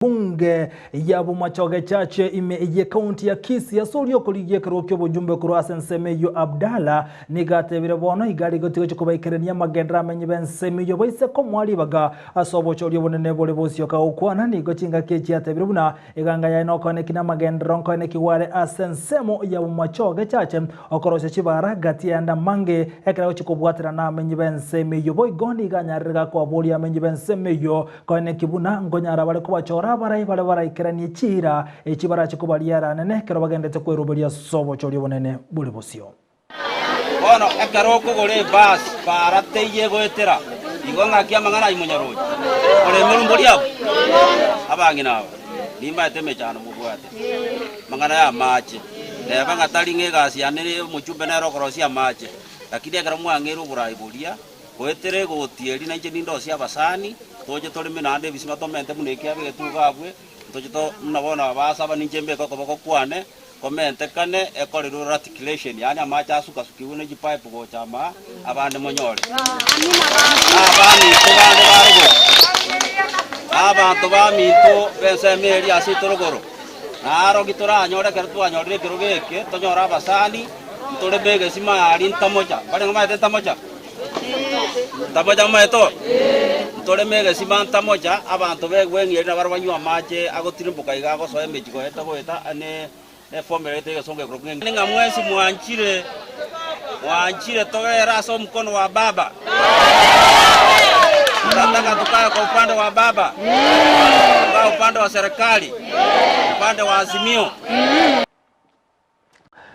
Bunge ya Bomachoge Church ime y'ekaunti ya Kisii ase oria okorigia ekerogo ki'obojumbe korwa ase ensemo eyio Abdalla nigo atebire bono iga rigotiga gochia kobaikerania amagenderero amenyi b'ensemo eyio baise komoa ribaga ase obochori obonene bore bosioka gokwana nigo chingaki echi atebire buna eganga yaye nokoeneki namagenderero nkoenekigwa are ase ensemo ya Bomachoge Church okorosia chibara gati y'ayande amange ekero agochia kobwaterana amenyi b'ensemo eyio boigo nigo anyarire gakoaboria amenyi b'ensemo eyio Koeneki buna nkonyara bare kobachora abarai baria baraikeranie chiira echi barache kobariera anene ekero bagendete kweroberia ase obochori obonene bore bosio. Bono ekero okogora ebasi para teiyo egoetera, igo ng'aki amang'ana ayio monyaroche? Ore emerumbo riabo? Abang'ina aba, nimbaete emechando mobwate, amang'ana y'amache. Neba ng'a tari ng'a egasi yane omochumbe nere okorosia amache, lakini ekero mwang'eire oborai boria, Goetera egoti eria nainche nindosie abasani, toche toreme naende ebisima tomente buna ekiabe egetugo abwe, ntoche to buna bono abasaba ninche mbeke okoboko kwane, komentekane ekorerwe raticulation, yaani amache asukasukigwe ne chipipe gocha amaa, abande monyore. Na abaminto bande ba rogoro, na abanto baminto b'ensemo eria ase rogoro, naroki toranyore ekero twanyorire ekerogo eke, tonyore abasani, ntoreme egesima aria ntamocha. Mbarenge omanyete ntamocha? Ntamocha momaete oo? Ntoreme egesima ntamocha, abanto b'egweng'i eria nabarabwo banywe amache agotirimboka iga agosoa emechie goeta goeta ne neformula gete egesongo ekorokwa ng'a ng'a mwensi mwanchire, mwanchire togere ase omokono wa baba. Tunataka tukae kwa upande wa baba, tukae upande wa serikali, upande wa Azimio.